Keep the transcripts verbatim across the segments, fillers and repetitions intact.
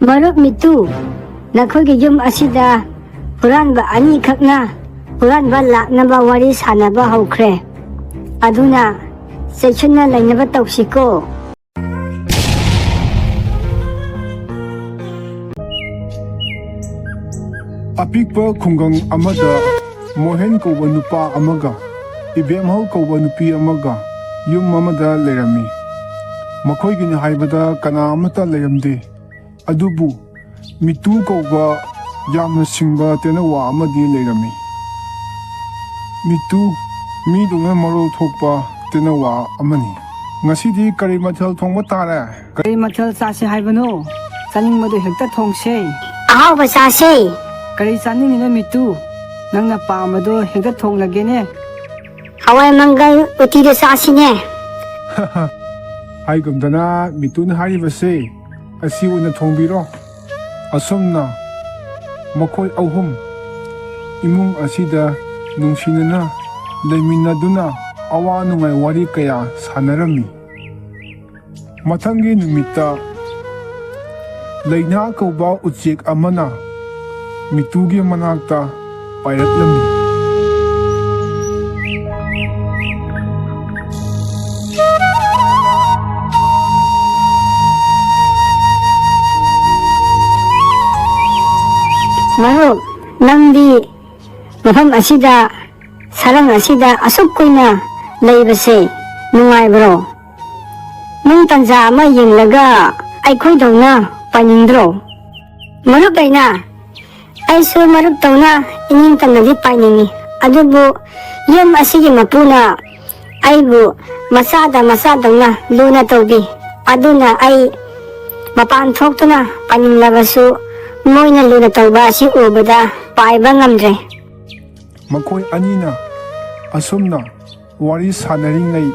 ꯃꯔꯨꯞ ꯃꯤꯇꯨ, ꯅꯈꯣꯏꯒꯤ ꯌꯨꯝ ꯑꯁꯤꯗ ꯍꯨꯔꯥꯟꯕ ꯑꯅꯤꯈꯛꯅ ꯍꯨꯔꯥꯟꯕ ꯂꯥꯛꯅꯕ ꯋꯥꯔꯤ ꯁꯥꯟꯅꯕ ꯍꯧꯈ꯭ꯔꯦ꯫ ꯑꯗꯨꯅ ꯆꯦꯛꯁꯤꯟꯅ ꯂꯩꯅꯕ ꯇꯧꯁꯤꯀꯣ꯫ ꯑꯄꯤꯛꯄ ꯈꯨꯡꯒꯪ ꯑꯃꯗ ꯃꯣꯍꯦꯟ ꯀꯧꯕ ꯅꯨꯄꯥ ꯑꯃꯒ ꯏꯕꯦꯝꯍꯜ ꯀꯧꯕ ꯅꯨꯄꯤ ꯑꯃꯒ ꯌꯨꯝ ꯑꯃꯗ ꯂꯩꯔꯝꯃꯤ꯫ ꯃꯈꯣꯏꯒꯤꯅꯤ ꯍꯥꯏꯕꯗ ꯀꯅꯥ ꯑꯃꯠꯇ ꯂꯩꯔꯝꯗꯦ꯫ ꯑꯗꯨꯕꯨ ꯃꯤꯇꯨ ꯀꯧꯕ ꯌꯥꯝꯅ ꯁꯤꯡꯕ ꯇꯦꯅꯋꯥ ꯑꯃꯗꯤ ꯂꯩꯔꯝꯃꯤ꯫ ꯃꯤꯇꯨ ꯃꯤꯗꯧꯅ ꯃꯔꯧ ꯊꯣꯛꯄ ꯇꯦꯅꯋꯥ ꯑꯃꯅꯤ꯫ ꯉꯁꯤꯗꯤ ꯀꯔꯤ ꯃꯊꯦꯜ ꯊꯣꯡꯕ ꯇꯥꯔꯦ? ꯀꯔꯤ ꯃꯊꯦꯜ ꯆꯥꯁꯦ ꯍꯥꯏꯕꯅꯣ? ꯆꯥꯅꯤꯡꯕꯗꯨ ꯍꯦꯛꯇ ꯊꯣꯡꯁꯦ꯫ ꯑꯍꯥꯎꯕ ꯆꯥꯁꯦ꯫ ꯀꯔꯤ ꯆꯥꯅꯤꯡꯉꯤꯅꯣ ꯃꯤꯇꯨ? ꯅꯪꯅ ꯄꯥꯝꯕꯗꯣ ꯍꯦꯛꯇ ꯊꯣꯡꯂꯒꯦꯅꯦ꯫ ꯍꯋꯥꯏ ꯃꯪꯒꯜ ꯎꯇꯤꯗꯨ ꯆꯥꯁꯤꯅꯦ꯫ ꯍꯥꯏꯒꯨꯝꯗꯅ ꯃꯤꯇꯨꯅ ꯍꯥꯏꯔꯤꯕꯁꯦ ꯑꯁꯤ ꯑꯣꯏꯅ ꯊꯣꯡꯕꯤꯔꯣ꯫ ꯑꯁꯨꯝꯅ ꯃꯈꯣꯏ ꯑꯍꯨꯝ ꯏꯃꯨꯡ ꯑꯁꯤꯗ ꯅꯨꯡꯁꯤꯅꯅ ꯂꯩꯃꯤꯟꯅꯗꯨꯅ ꯑꯋꯥ ꯅꯨꯡꯉꯥꯏ ꯋꯥꯔꯤ ꯀꯌꯥ ꯁꯥꯟꯅꯔꯝꯃꯤ꯫ ꯃꯊꯪꯒꯤ ꯅꯨꯃꯤꯠꯇ ꯂꯩꯅꯥ ꯀꯧꯕ ꯎꯆꯦꯛ ꯑꯃꯅ ꯃꯤꯇꯨꯒꯤ ꯃꯅꯥꯛꯇ ꯄꯥꯏꯔꯛꯂꯝꯃꯤ꯫ ꯃꯔꯨꯞ, ꯅꯪꯗꯤ ꯃꯐꯝ ꯑꯁꯤꯗ, ꯁꯔꯪ ꯑꯁꯤꯗ ꯑꯁꯨꯛ ꯀꯨꯏꯅ ꯂꯩꯕꯁꯦ ꯅꯨꯡꯉꯥꯏꯕ꯭ꯔꯣ? ꯅꯪ ꯇꯟꯖꯥ ꯑꯃ ꯌꯦꯡꯂꯒ ꯑꯩꯈꯣꯏꯗꯧꯅ ꯄꯥꯏꯅꯤꯡꯗ꯭ꯔꯣ? ꯃꯔꯨꯞ ꯂꯩꯅꯥ, ꯑꯩꯁꯨ ꯃꯔꯨꯞꯇꯧꯅ ꯏꯅꯤꯡ ꯇꯝꯅꯗꯤ ꯄꯥꯏꯅꯤꯡꯏ, ꯑꯗꯨꯕꯨ ꯌꯨꯝ ꯑꯁꯤꯒꯤ ꯃꯄꯨꯅ ꯑꯩꯕꯨ ꯃꯆꯥꯗ ꯃꯆꯥꯗꯧꯅ ꯂꯨꯅ ꯇꯧꯕꯤ꯫ ꯑꯗꯨꯅ ꯑꯩ ꯃꯄꯥꯟ ꯊꯣꯛꯇꯨꯅ ꯄꯥꯏꯅꯤꯡꯂꯕꯁꯨ ꯃꯣꯏꯅ ꯂꯨꯅ ꯇꯧꯕ ꯑꯁꯤ ꯎꯕꯗ ꯄꯥꯏꯕ ꯉꯝꯗ꯭ꯔꯦ꯫ ꯃꯈꯣꯏ ꯑꯅꯤꯅ ꯑꯁꯨꯝꯅ ꯋꯥꯔꯤ ꯁꯥꯟꯅꯔꯤꯉꯩ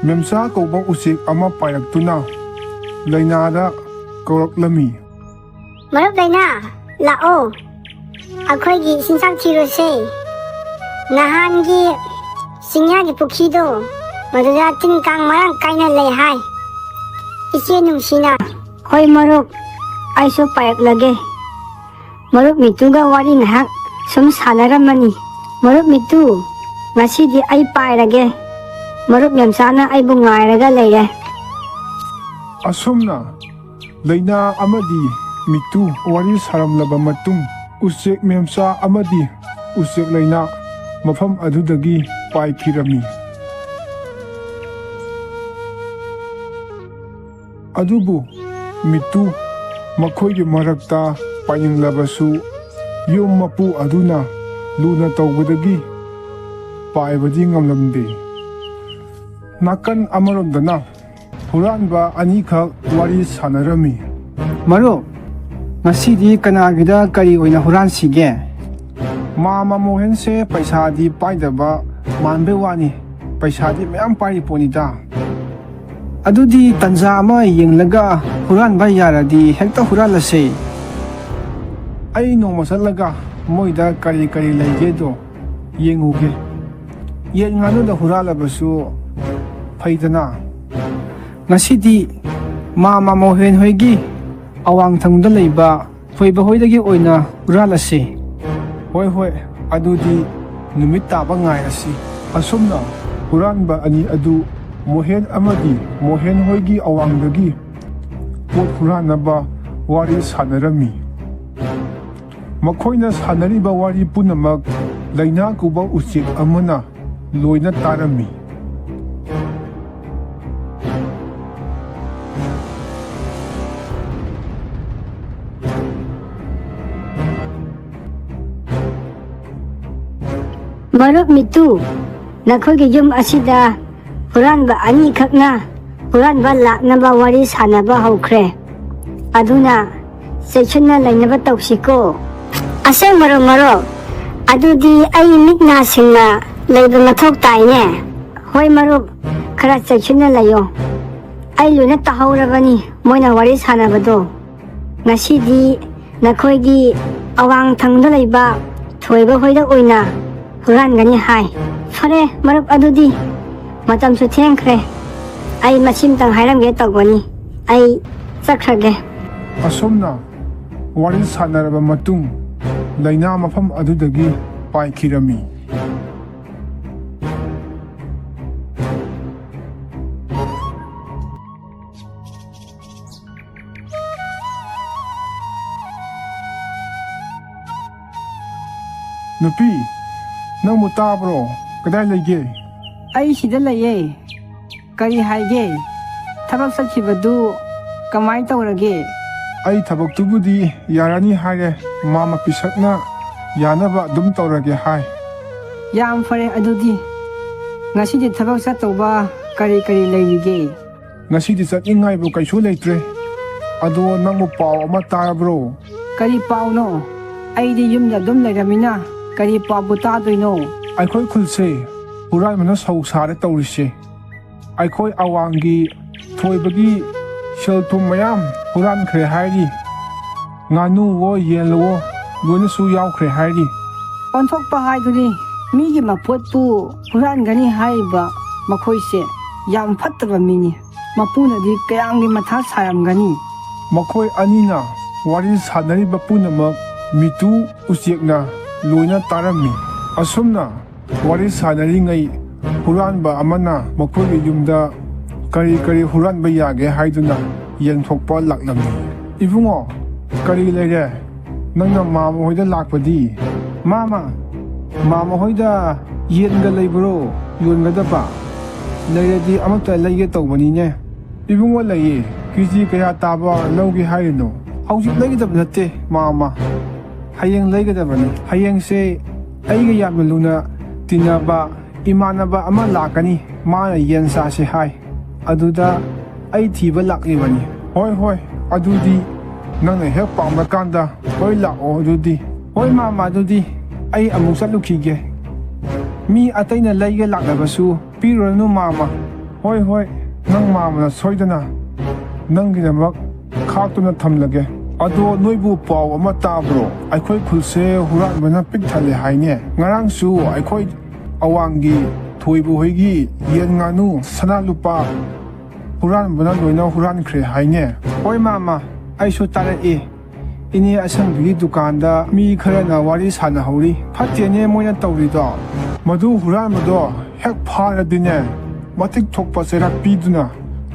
ꯃꯦꯝꯆꯥ ꯀꯧꯕ ꯎꯆꯦꯛ ꯑꯃ ꯄꯥꯏꯔꯛꯇꯨꯅ ꯂꯩꯅꯥꯗ ꯀꯧꯔꯛꯂꯝꯃꯤ꯫ ꯃꯔꯨꯞ ꯂꯩꯅꯥ, ꯂꯥꯛꯑꯣ, ꯑꯩꯈꯣꯏꯒꯤ ꯆꯤꯟꯖꯥꯛ ꯊꯤꯔꯨꯁꯦ꯫ ꯅꯍꯥꯟꯒꯤ ꯆꯤꯡꯌꯥꯒꯤ ꯄꯨꯈ꯭ꯔꯤꯗꯣ, ꯃꯗꯨꯗ ꯇꯤꯟ ꯀꯥꯡ ꯃꯔꯥꯡ ꯀꯥꯏꯅ ꯂꯩ ꯍꯥꯏ꯫ ꯏꯆꯦ ꯅꯨꯡꯁꯤꯅ꯫ ꯍꯣꯏ ꯃꯔꯨꯞ, ꯑꯩꯁꯨ ꯄꯥꯏꯔꯛꯂꯒꯦ꯫ ꯃꯔꯨꯞ ꯃꯤꯇꯨꯒ ꯋꯥꯔꯤ ꯉꯥꯏꯍꯥꯛ ꯁꯨꯝ ꯁꯥꯟꯅꯔꯝꯃꯅꯤ꯫ ꯃꯔꯨꯞ ꯃꯤꯇꯨ, ꯉꯁꯤꯗꯤ ꯑꯩ ꯄꯥꯏꯔꯒꯦ꯫ ꯃꯔꯨꯞ ꯃꯦꯝꯆꯥꯅ ꯑꯩꯕꯨ ꯉꯥꯏꯔꯒ ꯂꯩꯔꯦ꯫ ꯑꯁꯨꯝꯅ ꯂꯩꯅꯥ ꯑꯃꯗꯤ ꯃꯤꯇꯨ ꯋꯥꯔꯤ ꯁꯥꯔꯝꯂꯕ ꯃꯇꯨꯡ, ꯎꯆꯦꯛ ꯃꯦꯝꯆꯥ ꯑꯃꯗꯤ ꯎꯆꯦꯛ ꯂꯩꯅꯥ ꯃꯐꯝ ꯑꯗꯨꯗꯒꯤ ꯄꯥꯏꯈꯤꯔꯝꯃꯤ꯫ ꯑꯗꯨꯕꯨ ꯃꯤꯇꯨ ꯃꯈꯣꯏꯒꯤ ꯃꯔꯛꯇ ꯄꯥꯏꯅꯤꯡꯂꯕꯁꯨ, ꯌꯨꯝ ꯃꯄꯨ ꯑꯗꯨꯅ ꯂꯨꯅ ꯇꯧꯕꯗꯒꯤ ꯄꯥꯏꯕꯗꯤ ꯉꯝꯂꯝꯗꯦ꯫ ꯅꯥꯀꯟ ꯑꯃꯔꯣꯝꯗꯅ ꯍꯨꯔꯥꯟꯕ ꯑꯅꯤꯈꯛ ꯋꯥꯔꯤ ꯁꯥꯟꯅꯔꯝꯃꯤ꯫ ꯃꯔꯨꯞ, ꯉꯁꯤꯗꯤ ꯀꯅꯥꯒꯤꯗ ꯀꯔꯤ ꯑꯣꯏꯅ ꯍꯨꯔꯥꯟꯁꯤꯒꯦ? ꯃꯥꯃ ꯃꯣꯍꯦꯟꯁꯦ ꯄꯩꯁꯥꯗꯤ ꯄꯥꯏꯗꯕ ꯃꯥꯟꯕꯩ ꯋꯥꯅꯤ, ꯄꯩꯁꯥꯗꯤ ꯃꯌꯥꯝ ꯄꯥꯏꯔꯤ ꯄꯣꯠꯅꯤꯗ꯫ ꯑꯗꯨꯗꯤ ꯇꯟꯖꯥ ꯑꯃ ꯌꯦꯡꯂꯒ ꯍꯨꯔꯥꯟꯕ ꯌꯥꯔꯗꯤ ꯍꯦꯛꯇ ꯍꯨꯔꯥꯜꯂꯁꯦ꯫ ꯑꯩ ꯅꯣꯡꯃ ꯆꯠꯂꯒ ꯃꯣꯏꯗ ꯀꯔꯤ ꯀꯔꯤ ꯂꯩꯒꯦꯗꯣ ꯌꯦꯡꯉꯨꯒꯦ꯫ ꯌꯦꯟ ꯉꯥꯅꯨꯗ ꯍꯨꯔꯥꯜꯂꯕꯁꯨ ꯐꯩꯗꯅ꯫ ꯉꯁꯤꯗꯤ ꯃꯥꯃ ꯃꯣꯍꯦꯟ ꯍꯣꯏꯒꯤ ꯑꯋꯥꯡ ꯊꯪꯕꯗ ꯂꯩꯕ ꯊꯣꯏꯕ ꯍꯣꯏꯗꯒꯤ ꯑꯣꯏꯅ ꯍꯨꯔꯥꯜꯂꯁꯤ꯫ ꯍꯣꯏ, ꯍꯣꯏ, ꯑꯗꯨꯗꯤ ꯅꯨꯃꯤꯠ ꯇꯥꯕ ꯉꯥꯏꯔꯁꯤ꯫ ꯑꯁꯨꯝꯅ ꯍꯨꯔꯥꯟꯕ ꯑꯅꯤ ꯑꯗꯨ ꯃꯣꯍꯦꯟ ꯑꯃꯗꯤ ꯃꯣꯍꯦꯟ ꯍꯣꯏꯒꯤ ꯑꯋꯥꯡꯗꯒꯤ ꯄꯣꯠ ꯍꯨꯔꯥꯟꯅꯕ ꯋꯥꯔꯤ ꯁꯥꯟꯅꯔꯝꯃꯤ꯫ ꯃꯈꯣꯏꯅ ꯁꯥꯟꯅꯔꯤꯕ ꯋꯥꯔꯤ ꯄꯨꯝꯅꯃꯛ ꯂꯩꯅꯥ ꯀꯧꯕ ꯎꯆꯦꯛ ꯑꯃꯅ ꯂꯣꯏꯅ ꯇꯥꯔꯝꯃꯤ꯫ ꯃꯔꯨꯞ ꯃꯤꯇꯨ, ꯅꯈꯣꯏꯒꯤ ꯌꯨꯝ ꯑꯁꯤꯗ ꯍꯨꯔꯥꯟꯕ ꯑꯅꯤꯈꯛꯅ ꯍꯨꯔꯥꯟꯕ ꯂꯥꯛꯅꯕ ꯋꯥꯔꯤ ꯁꯥꯟꯅꯕ ꯍꯧꯈ꯭ꯔꯦ꯫ ꯑꯗꯨꯅ ꯆꯦꯛꯁꯤꯟꯅ ꯂꯩꯅꯕ ꯇꯧꯁꯤꯀꯣ꯫ ꯑꯁꯦꯡꯕꯔꯣ ꯃꯔꯨꯞ? ꯑꯗꯨꯗꯤ ꯑꯩ ꯃꯤꯠ ꯅꯥ ꯁꯤꯡꯅ ꯂꯩꯕ ꯃꯊꯧ ꯇꯥꯏꯅꯦ꯫ ꯍꯣꯏ ꯃꯔꯨꯞ, ꯈꯔ ꯆꯦꯛꯁꯤꯟꯅ ꯂꯩꯌꯣ꯫ ꯑꯩ ꯂꯣꯏꯅ ꯇꯥꯍꯧꯔꯕꯅꯤ ꯃꯣꯏꯅ ꯋꯥꯔꯤ ꯁꯥꯟꯅꯕꯗꯣ꯫ ꯉꯁꯤꯗꯤ ꯅꯈꯣꯏꯒꯤ ꯑꯋꯥꯡ ꯊꯪꯗ ꯂꯩꯕ ꯊꯣꯏꯕ ꯍꯣꯏꯗ ꯑꯣꯏꯅ ꯍꯨꯔꯥꯟꯒꯅꯤ ꯍꯥꯏ꯫ ꯐꯔꯦ ꯃꯔꯨꯞ, ꯑꯗꯨꯗꯤ ꯃꯇꯝꯁꯨ ꯊꯦꯡꯈ꯭ꯔꯦ꯫ ꯑꯩ ꯃꯁꯤꯃꯇꯪ ꯍꯥꯏꯔꯝꯒꯦ ꯇꯧꯕꯅꯤ꯫ ꯑꯩ ꯆꯠꯈ꯭ꯔꯒꯦ꯫ ꯑꯁꯨꯝꯅ ꯋꯥꯔꯤ ꯁꯥꯟꯅꯔꯕ ꯃꯇꯨꯡ, ꯂꯩꯅꯥ ꯃꯐꯝ ꯑꯗꯨꯗꯒꯤ ꯄꯥꯏꯈꯤꯔꯝꯃꯤ꯫ ꯅꯨꯄꯤ, ꯅꯪꯕꯨ ꯇꯥꯕ꯭ꯔꯣ? ꯀꯗꯥꯏ ꯂꯩꯒꯦ? ꯑꯩ ꯁꯤꯗ ꯂꯩꯌꯦ꯫ ꯀꯔꯤ ꯍꯥꯏꯒꯦ? ꯊꯕꯛ ꯆꯠꯈꯤꯕꯗꯨ ꯀꯃꯥꯏ ꯇꯧꯔꯒꯦ? ꯑꯩ ꯊꯕꯛꯇꯨꯕꯨꯗꯤ ꯌꯥꯔꯅꯤ ꯍꯥꯏꯔꯦ꯫ ꯃꯥꯃ ꯄꯤꯁꯛꯅ ꯌꯥꯅꯕ ꯑꯗꯨꯝ ꯇꯧꯔꯒꯦ ꯍꯥꯏ꯫ ꯌꯥꯝ ꯐꯔꯦ ꯑꯗꯨꯗꯤ꯫ ꯉꯁꯤꯗꯤ ꯊꯕꯛ ꯆꯠꯇꯧꯕ ꯀꯔꯤ ꯀꯔꯤ ꯂꯩꯔꯤꯒꯦ? ꯉꯁꯤꯗꯤ ꯆꯠꯅꯤꯡꯉꯥꯏꯕꯨ ꯀꯩꯁꯨ ꯂꯩꯇ꯭ꯔꯦ꯫ ꯑꯗꯣ ꯅꯪꯕꯨ ꯄꯥꯎ ꯑꯃ ꯇꯥꯔꯕ꯭ꯔꯣ? ꯀꯔꯤ ꯄꯥꯎꯅꯣ? ꯑꯩꯗꯤ ꯌꯨꯝꯗ ꯑꯗꯨꯝ ꯂꯩꯔꯃꯤꯅ ꯀꯔꯤ ꯄꯥꯎꯕꯨ ꯇꯥꯗꯣꯏꯅꯣ? ꯑꯩꯈꯣꯏ ꯈꯨꯜꯁꯦ ꯍꯨꯔꯥꯟꯕꯅ ꯁꯧ ꯁꯥꯔꯦ ꯇꯧꯔꯤꯁꯦ꯫ ꯑꯩꯈꯣꯏ ꯑꯋꯥꯡꯒꯤ ꯊꯣꯏꯕꯒꯤ ꯁꯦꯜ ꯊꯨꯝ ꯃꯌꯥꯝ ꯍꯨꯔꯥꯟꯈ꯭ꯔꯦ ꯍꯥꯏꯔꯤ꯫ ꯉꯥꯅꯨꯋꯣ ꯌꯦꯟꯂꯋꯣ ꯂꯣꯏꯅꯁꯨ ꯌꯥꯎꯈ꯭ꯔꯦ ꯍꯥꯏꯔꯤ꯫ ꯑꯣꯟꯊꯣꯛꯄ ꯍꯥꯏꯗꯨꯅꯤ, ꯃꯤꯒꯤ ꯃꯄꯣꯠꯄꯨ ꯍꯨꯔꯥꯟꯒꯅꯤ ꯍꯥꯏꯔꯤꯕ ꯃꯈꯣꯏꯁꯦ꯫ ꯌꯥꯝ ꯐꯠꯇꯕ ꯃꯤꯅꯤ꯫ ꯃꯄꯨꯅꯗꯤ ꯀꯌꯥꯝꯒꯤ ꯃꯊꯥ ꯁꯥꯔꯝꯒꯅꯤ꯫ ꯃꯈꯣꯏ ꯑꯅꯤꯅ ꯋꯥꯔꯤ ꯁꯥꯟꯅꯔꯤꯕ ꯄꯨꯝꯅꯃꯛ ꯃꯤꯇꯨ ꯎꯆꯦꯛꯅ ꯂꯣꯏꯅ ꯇꯥꯔꯝꯃꯤ꯫ ꯑꯁꯨꯝꯅ ꯋꯥꯔꯤ ꯁꯥꯟꯅꯔꯤꯉꯩ ꯍꯨꯔꯥꯟꯕ ꯑꯃꯅ ꯃꯈꯣꯏꯒꯤ ꯌꯨꯝꯗ ꯀꯔꯤ ꯀꯔꯤ ꯍꯨꯔꯥꯟꯕ ꯌꯥꯒꯦ ꯍꯥꯏꯗꯨꯅ ꯌꯦꯡꯊꯣꯛꯄ ꯂꯥꯛꯂꯝꯃꯤ꯫ "ꯏꯕꯨꯡꯉꯣ, ꯀꯔꯤ ꯂꯩꯔꯦ? ꯅꯪꯅ ꯃꯥꯃ ꯍꯣꯏꯗ ꯂꯥꯛꯄꯗꯤ?" "ꯃꯥꯃ, ꯃꯥꯃ ꯍꯣꯏꯗ ꯌꯦꯟꯒ ꯂꯩꯕ꯭ꯔꯣ ꯌꯣꯟꯒꯗꯕ? ꯂꯩꯔꯗꯤ ꯑꯃꯠꯇ ꯂꯩꯒꯦ ꯇꯧꯕꯅꯤꯅꯦ꯫" "ꯏꯕꯨꯡꯉꯣ, ꯂꯩꯌꯦ꯫ ꯀꯦꯖꯤ ꯀꯌꯥ ꯇꯥꯕ ꯂꯧꯒꯦ ꯍꯥꯏꯔꯤꯅꯣ?" "ꯍꯧꯖꯤꯛ ꯂꯩꯒꯗꯕ ꯅꯠꯇꯦ, ꯃꯥꯃ꯫ ꯍꯌꯦꯡ ꯂꯩꯒꯗꯕꯅꯤ꯫ ꯍꯌꯦꯡꯁꯦ ꯑꯩꯒ ꯌꯥꯝꯅ ꯂꯨꯅ ꯇꯤꯟꯅꯕ ꯏꯃꯥꯟꯅꯕ ꯑꯃ ꯂꯥꯛꯀꯅꯤ꯫ ꯃꯥꯅ ꯌꯦꯟ ꯆꯥꯁꯦ ꯍꯥꯏ꯫ ꯑꯗꯨꯗ ꯑꯩ ꯊꯤꯕ ꯂꯥꯛꯂꯤꯕꯅꯤ꯫" "ꯍꯣꯏ, ꯍꯣꯏ, ꯑꯗꯨꯗꯤ ꯅꯪꯅ ꯍꯦꯛ ꯄꯥꯝꯕ ꯀꯥꯟꯗ ꯍꯣꯏ ꯂꯥꯛꯑꯣ ꯑꯗꯨꯗꯤ꯫" "ꯍꯣꯏ ꯃꯥꯃ, ꯑꯗꯨꯗꯤ ꯑꯩ ꯑꯃꯨꯛ ꯆꯠꯂꯨꯈꯤꯒꯦ꯫ ꯃꯤ ꯑꯇꯩꯅ ꯂꯩꯒꯦ ꯂꯥꯛꯂꯕꯁꯨ ꯄꯤꯔꯨꯔꯅꯨ ꯃꯥꯃ꯫" "ꯍꯣꯏ, ꯍꯣꯏ, ꯅꯪ ꯃꯥꯃꯅ ꯁꯣꯏꯗꯅ ꯅꯪꯒꯤꯗꯃꯛ ꯈꯥꯛꯇꯨꯅ ꯊꯝꯂꯒꯦ꯫ ꯑꯗꯣ ꯅꯣꯏꯕꯨ ꯄꯥꯎ ꯑꯃ ꯇꯥꯕ꯭ꯔꯣ? ꯑꯩꯈꯣꯏ ꯈꯨꯜꯁꯦ ꯍꯨꯔꯥꯟꯕꯅ ꯄꯤꯛ ꯊꯜꯂꯦ ꯍꯥꯏꯅꯦ꯫ ꯉꯔꯥꯡꯁꯨ ꯑꯩꯈꯣꯏ ꯑꯋꯥꯡꯒꯤ ꯊꯣꯏꯕ ꯍꯣꯏꯒꯤ ꯌꯦꯟ, ꯉꯥꯅꯨ, ꯁꯅꯥ ꯂꯨꯄꯥ ꯍꯨꯔꯥꯟꯕꯅ ꯂꯣꯏꯅ ꯍꯨꯔꯥꯟꯈ꯭ꯔꯦ ꯍꯥꯏꯅꯦ꯫" "ꯍꯣꯏ ꯃꯥꯃ, ꯑꯩꯁꯨ ꯇꯥꯔꯛꯏ꯫ ꯏꯅꯦ ꯑꯁꯪꯕꯤꯒꯤ ꯗꯨꯀꯥꯟꯗ ꯃꯤ ꯈꯔꯅ ꯋꯥꯔꯤ ꯁꯥꯟꯅꯍꯧꯔꯤ꯫ ꯐꯠꯇꯦꯅꯦ ꯃꯣꯏꯅ ꯇꯧꯔꯤꯗꯣ꯫ ꯃꯗꯨ ꯍꯨꯔꯥꯟꯕꯗꯣ ꯍꯦꯛ ꯐꯥꯔꯗꯤꯅꯦ, ꯃꯇꯤꯛ ꯊꯣꯛꯄ ꯆꯩꯔꯥꯛ ꯄꯤꯗꯨꯅ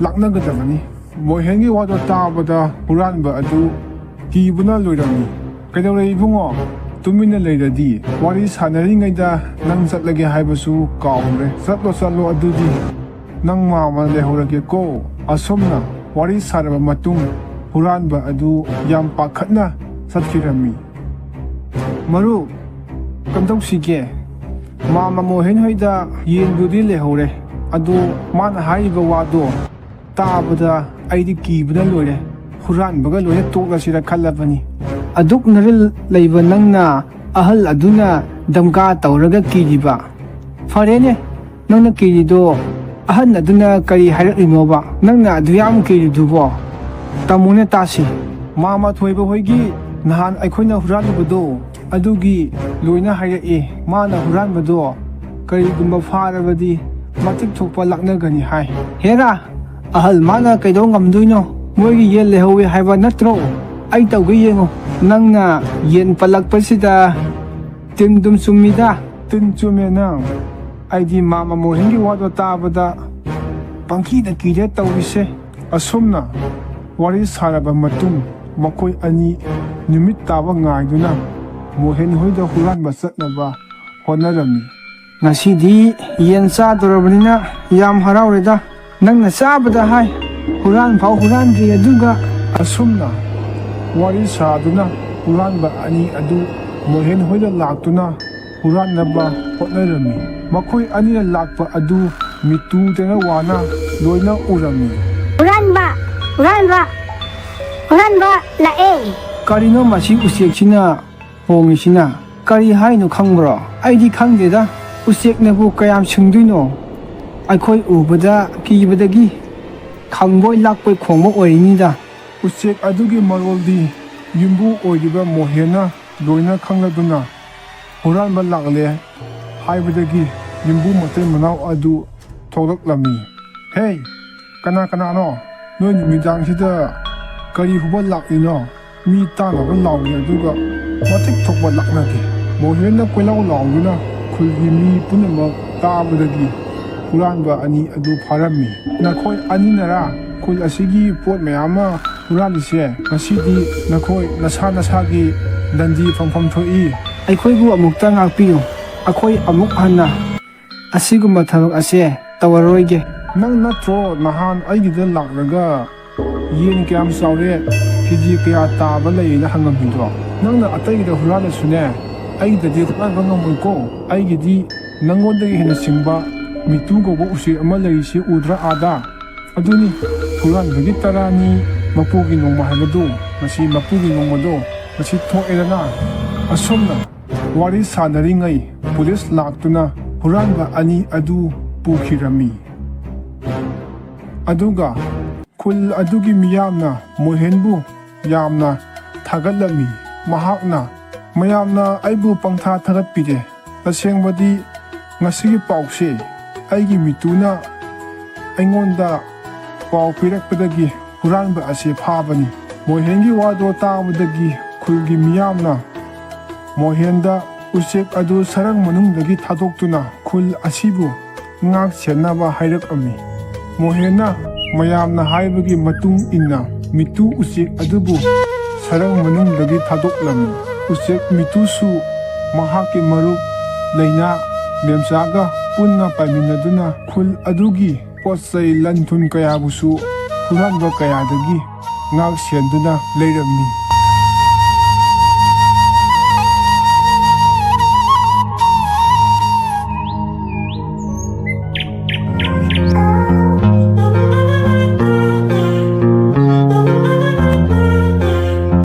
ꯂꯥꯛꯅꯒꯗꯕꯅꯤ꯫ ꯃꯣꯍꯦꯟꯒꯤ ꯋꯥꯗꯣ ꯇꯥꯕꯗ ꯍꯨꯔꯥꯟꯕ ꯑꯗꯨ ꯀꯤꯕꯅ ꯂꯣꯏꯔꯝꯃꯤ꯫ "ꯀꯩꯗꯧꯔꯦ ꯏꯕꯨꯡꯉꯣ? ꯇꯨꯃꯤꯟꯅ ꯂꯩꯔꯗꯤ? ꯋꯥꯔꯤ ꯁꯥꯟꯅꯔꯤꯉꯩꯗ ꯅꯪ ꯆꯠꯂꯒꯦ ꯍꯥꯏꯕꯁꯨ ꯀꯥꯎꯔꯦ꯫ ꯆꯠꯂꯣ, ꯆꯠꯂꯣ ꯑꯗꯨꯗꯤ꯫ ꯅꯪ ꯃꯥꯃ ꯂꯩꯍꯧꯔꯒꯦꯀꯣ"꯫ ꯑꯁꯨꯝꯅ ꯋꯥꯔꯤ ꯁꯥꯔꯕ ꯃꯇꯨꯡ ꯍꯨꯔꯥꯟꯕ ꯑꯗꯨ ꯌꯥꯝ ꯄꯥꯈꯠꯅ ꯆꯠꯈꯤꯔꯝꯃꯤ꯫ "ꯃꯔꯨꯞ, ꯀꯝꯗꯧꯁꯤꯒꯦ? ꯃꯥꯃ ꯃꯣꯍꯦꯟ ꯍꯣꯏꯗ ꯌꯦꯟꯕꯨꯗꯤ ꯂꯩꯍꯧꯔꯦ, ꯑꯗꯣ ꯃꯥꯅ ꯍꯥꯏꯔꯤꯕ ꯋꯥꯗꯣ ꯇꯥꯕꯗ ꯑꯩꯗꯤ ꯀꯤꯕꯅ ꯂꯣꯏꯔꯦ꯫ ꯍꯨꯔꯥꯟꯕꯒ ꯂꯣꯏꯅ ꯇꯣꯛꯂꯁꯤꯔ ꯈꯜꯂꯕꯅꯤ꯫ ꯑꯗꯨꯛ ꯅꯔꯤꯜ ꯂꯩꯕ ꯅꯪꯅ ꯑꯍꯜ ꯑꯗꯨꯅ ꯗꯝꯀꯥ ꯇꯧꯔꯒ ꯀꯤꯔꯤꯕ? ꯐꯔꯦꯅꯦ, ꯅꯪꯅ ꯀꯤꯔꯤꯗꯣ ꯑꯍꯟ ꯑꯗꯨꯅ ꯀꯔꯤ ꯍꯥꯏꯔꯛꯂꯤꯅꯣꯕ? ꯅꯪꯅ ꯑꯗꯨ ꯌꯥꯝ ꯀꯤꯔꯤꯗꯨꯕꯣ? ꯇꯝꯃꯨꯅꯦ ꯇꯥꯁꯤ꯫ ꯃꯥꯃ ꯊꯣꯏꯕ ꯍꯣꯏꯒꯤ ꯅꯍꯥꯟ ꯑꯩꯈꯣꯏꯅ ꯍꯨꯔꯥꯜꯂꯨꯕꯗꯣ, ꯑꯗꯨꯒꯤ ꯂꯣꯏꯅ ꯍꯥꯏꯔꯛꯑꯦ꯫ ꯃꯥꯅ ꯍꯨꯔꯥꯟꯕꯗꯣ ꯀꯔꯤꯒꯨꯝꯕ ꯐꯥꯔꯕꯗꯤ ꯃꯇꯤꯛ ꯊꯣꯛꯄ ꯂꯥꯛꯅꯒꯅꯤ ꯍꯥꯏ"꯫ "ꯍꯦꯔꯥ, ꯑꯍꯜ ꯃꯥꯅ ꯀꯩꯗꯧ ꯉꯝꯗꯣꯏꯅꯣ? ꯃꯣꯏꯒꯤ ꯌꯦꯟ ꯂꯩꯍꯧꯋꯦ ꯍꯥꯏꯕ ꯅꯠꯇ꯭ꯔꯣ? ꯑꯩ ꯇꯧꯒꯦ ꯌꯦꯡꯉꯣ"꯫ ꯅꯪꯅ ꯌꯦꯟ ꯄꯜꯂꯛꯄꯁꯤꯗ ꯇꯤꯟꯗꯨꯝ ꯆꯨꯝꯃꯤꯗ꯫ "ꯇꯤꯟ ꯆꯨꯝꯃꯦ ꯅꯪ꯫ ꯑꯩꯗꯤ ꯃꯥꯃ ꯃꯣꯍꯦꯟꯒꯤ ꯋꯥꯗꯣ ꯇꯥꯕꯗ ꯄꯪꯀꯤꯗ ꯀꯤꯔꯦ ꯇꯧꯔꯤꯁꯦ"꯫ ꯑꯁꯨꯝꯅ ꯋꯥꯔꯤ ꯁꯥꯔꯕ ꯃꯇꯨꯡ ꯃꯈꯣꯏ ꯑꯅꯤ ꯅꯨꯃꯤꯠ ꯇꯥꯕ ꯉꯥꯏꯗꯨꯅ ꯃꯣꯍꯦꯟ ꯍꯣꯏꯗ ꯍꯨꯔꯥꯟꯕ ꯆꯠꯅꯕ ꯍꯣꯠꯅꯔꯝꯃꯤ꯫ "ꯉꯁꯤꯗꯤ ꯌꯦꯟ ꯆꯥꯗꯣꯔꯕꯅꯤꯅ ꯌꯥꯝ ꯍꯔꯥꯎꯔꯦꯗ꯫ ꯅꯪꯅ ꯆꯥꯕꯗ ꯍꯥꯏ, ꯍꯨꯔꯥꯟ ꯐꯥꯎ ꯍꯨꯔꯥꯟꯗ꯭ꯔꯤ ꯑꯗꯨꯒ"꯫ ꯑꯁꯨꯝꯅ ꯋꯥꯔꯤ ꯁꯥꯗꯨꯅ ꯍꯨꯔꯥꯟꯕ ꯑꯅꯤ ꯑꯗꯨ ꯃꯣꯍꯦꯟ ꯍꯣꯏꯗ ꯂꯥꯛꯇꯨꯅ ꯍꯨꯔꯥꯟꯅꯕ ꯍꯣꯠꯅꯔꯝꯃꯤ꯫ ꯃꯈꯣꯏ ꯑꯅꯤꯅ ꯂꯥꯛꯄ ꯑꯗꯨ ꯃꯤꯇꯨ ꯇꯦꯅꯋꯥꯅ ꯂꯣꯏꯅ ꯎꯔꯝꯃꯤ꯫ "ꯍꯨꯔꯥꯟꯕ! ꯍꯨꯔꯥꯟꯕ! ꯍꯨꯔꯥꯟꯕ ꯂꯥꯛꯑꯦ!" "ꯀꯔꯤꯅꯣ ꯃꯁꯤ ꯎꯆꯦꯛꯁꯤꯅ ꯈꯣꯡꯉꯤꯁꯤꯅ? ꯀꯔꯤ ꯍꯥꯏꯅꯣ ꯈꯪꯕ꯭ꯔꯣ? ꯑꯩꯗꯤ ꯈꯪꯗꯦꯗ꯫ ꯎꯆꯦꯛꯅꯕꯨ ꯀꯌꯥꯝ ꯁꯤꯡꯗꯣꯏꯅꯣ? ꯑꯩꯈꯣꯏ ꯎꯕꯗ ꯀꯤꯕꯗꯒꯤ ꯈꯪꯕꯣꯏ ꯂꯥꯛꯄꯣꯏ ꯈꯣꯡꯕ ꯑꯣꯏꯔꯤꯅꯤꯗ"꯫ ꯎꯆꯦꯛ ꯑꯗꯨꯒꯤ ꯃꯔꯣꯜꯗꯤ ꯌꯨꯝꯕꯨ ꯑꯣꯏꯔꯤꯕ ꯃꯣꯍꯦꯟꯅ ꯂꯣꯏꯅ ꯈꯪꯂꯗꯨꯅ ꯍꯨꯔꯥꯟꯕ ꯂꯥꯛꯂꯦ ꯍꯥꯏꯕꯗꯒꯤ ꯌꯨꯝꯕꯨ ꯃꯇꯩ ꯃꯅꯥꯎ ꯑꯗꯨ ꯊꯣꯛꯂꯛꯂꯝꯃꯤ꯫ "ꯍꯦ, ꯀꯅꯥ ꯀꯅꯥꯅꯣ ꯅꯣꯏ ꯅꯨꯃꯤꯗꯥꯡꯁꯤꯗ "ꯀꯔꯤ ꯍꯨꯕ ꯂꯥꯛꯂꯤꯅꯣ? ꯃꯤ ꯇꯥꯅꯕ ꯂꯥꯎꯏ, ꯑꯗꯨꯒ ꯃꯇꯤꯛ ꯊꯣꯛꯄ ꯂꯥꯛꯅꯗꯦ꯫" ꯃꯣꯍꯦꯟꯅ ꯀꯣꯏꯂꯥꯎ ꯂꯥꯎꯗꯨꯅ ꯈꯨꯜꯒꯤ ꯃꯤ ꯄꯨꯝꯅꯃꯛ ꯇꯥꯕꯗꯒꯤ ꯍꯨꯔꯥꯟꯕ ꯑꯅꯤ ꯑꯗꯨ ꯐꯥꯔꯝꯃꯤ꯫ "ꯅꯈꯣꯏ ꯑꯅꯤꯅꯔꯥ ꯈꯨꯜ ꯑꯁꯤꯒꯤ ꯄꯣꯠ ꯃꯌꯥꯝ ꯑꯃ ꯍꯨꯔꯥꯜꯂꯤꯁꯦ? ꯉꯁꯤꯗꯤ ꯅꯈꯣꯏ ꯅꯁꯥ ꯅꯁꯥꯒꯤ ꯗꯟꯗꯤ ꯐꯪꯐꯝ ꯊꯣꯛꯏ꯫" "ꯑꯩꯈꯣꯏꯕꯨ ꯑꯃꯨꯛꯇ ꯉꯥꯛꯄꯤꯌꯨ꯫ ꯑꯩꯈꯣꯏ ꯑꯃꯨꯛ ꯍꯟꯅ ꯑꯁꯤꯒꯨꯝꯕ ꯊꯕꯛ ꯑꯁꯦ ꯇꯧꯔꯔꯣꯏꯒꯦ꯫" "ꯅꯪ ꯅꯠꯇ꯭ꯔꯣ ꯅꯍꯥꯟ ꯑꯩꯒꯤꯗ ꯂꯥꯛꯂꯒ ꯌꯦꯟ ꯀꯌꯥꯝ ꯆꯥꯎꯔꯦ, ꯀꯦ ꯖꯤ ꯀꯌꯥ ꯇꯥꯕ ꯂꯩꯌꯦꯅ ꯍꯪꯉꯝꯃꯤꯗꯣ? ꯅꯪꯅ ꯑꯇꯩꯒꯤꯗ ꯍꯨꯔꯥꯜꯂꯁꯨꯅꯦ, ꯑꯩꯒꯤꯗꯗꯤ ꯍꯨꯔꯥꯟꯕ ꯉꯝꯃꯣꯏꯀꯣ꯫ ꯑꯩꯒꯤꯗꯤ ꯅꯪꯉꯣꯟꯗꯒꯤ ꯍꯦꯟꯅ ꯁꯤꯡꯕ ꯃꯤꯇꯨ ꯀꯧꯕ ꯎꯆꯦꯛ ꯑꯃ ꯂꯩꯔꯤꯁꯤ ꯎꯗ꯭ꯔꯥ ꯑꯥꯗ? ꯑꯗꯨꯅꯤ ꯍꯨꯔꯥꯟꯕꯒꯤ ꯇꯔꯥꯅꯤ ꯃꯄꯨꯒꯤ ꯅꯣꯡꯃ ꯍꯥꯏꯕꯗꯨ꯫ ꯉꯁꯤ ꯃꯄꯨꯒꯤ ꯅꯣꯡꯃꯗꯣ ꯉꯁꯤ ꯊꯣꯛꯑꯦꯗꯅ꯫" ꯑꯁꯨꯝꯅ ꯋꯥꯔꯤ ꯁꯥꯟꯅꯔꯤꯉꯩ ꯄꯨꯂꯤꯁ ꯂꯥꯛꯇꯨꯅ ꯍꯨꯔꯥꯟꯕ ꯑꯅꯤ ꯑꯗꯨ ꯄꯨꯈꯤꯔꯝꯃꯤ꯫ ꯑꯗꯨꯒ ꯈꯨꯜ ꯑꯗꯨꯒꯤ ꯃꯤꯌꯥꯝꯅ ꯃꯣꯍꯦꯟꯕꯨ ꯌꯥꯝꯅ ꯊꯥꯒꯠꯂꯝꯃꯤ꯫ ꯃꯍꯥꯛꯅ, "ꯃꯌꯥꯝꯅ ꯑꯩꯕꯨ ꯄꯪꯊꯥ ꯊꯥꯒꯠꯄꯤꯔꯦ꯫ ꯇꯁꯦꯡꯕꯗꯤ ꯉꯁꯤꯒꯤ ꯄꯥꯎꯁꯦ ꯑꯩꯒꯤ ꯃꯤꯇꯨꯅ ꯑꯩꯉꯣꯟꯗ ꯄꯥꯎ ꯄꯤꯔꯛꯄꯗꯒꯤ ꯍꯨꯔꯥꯟꯕ ꯑꯁꯤ ꯐꯥꯕꯅꯤ꯫" ꯃꯣꯍꯦꯟꯒꯤ ꯋꯥꯗꯣ ꯇꯥꯕꯗꯒꯤ ꯈꯨꯜꯒꯤ ꯃꯤꯌꯥꯝꯅ ꯃꯣꯍꯦꯟꯗ ꯎꯆꯦꯛ ꯑꯗꯨ ꯁꯔꯪ ꯃꯅꯨꯡꯗꯒꯤ ꯊꯥꯗꯣꯛꯇꯨꯅ ꯈꯨꯜ ꯑꯁꯤꯕꯨ ꯉꯥꯛ ꯁꯦꯟꯅꯕ ꯍꯥꯏꯔꯛꯂꯝꯃꯤ꯫ ꯃꯣꯍꯦꯟꯅ ꯃꯌꯥꯝꯅ ꯍꯥꯏꯕꯒꯤ ꯃꯇꯨꯡ ꯏꯟꯅ ꯃꯤꯇꯨ ꯎꯆꯦꯛ ꯑꯗꯨꯕꯨ ꯁꯔꯪ ꯃꯅꯨꯡꯗꯒꯤ ꯊꯥꯗꯣꯛꯂꯝꯃꯤ꯫ ꯎꯆꯦꯛ ꯃꯤꯇꯨꯁꯨ ꯃꯍꯥꯛꯀꯤ ꯃꯔꯨꯞ ꯂꯩꯅꯥ ꯃꯦꯝꯆꯥꯒ ꯄꯨꯟꯅ ꯄꯥꯏꯃꯤꯟꯅꯗꯨꯅ ꯈꯨꯜ ꯑꯗꯨꯒꯤ ꯄꯣꯠ ꯆꯩ ꯂꯟ ꯊꯨꯝ ꯀꯌꯥꯕꯨꯁꯨ ꯍꯨꯔꯥꯟꯕ ꯀꯌꯥꯗꯒꯤ ꯉꯥꯛ ꯁꯦꯟꯗꯨꯅ ꯂꯩꯔꯝꯃꯤ꯫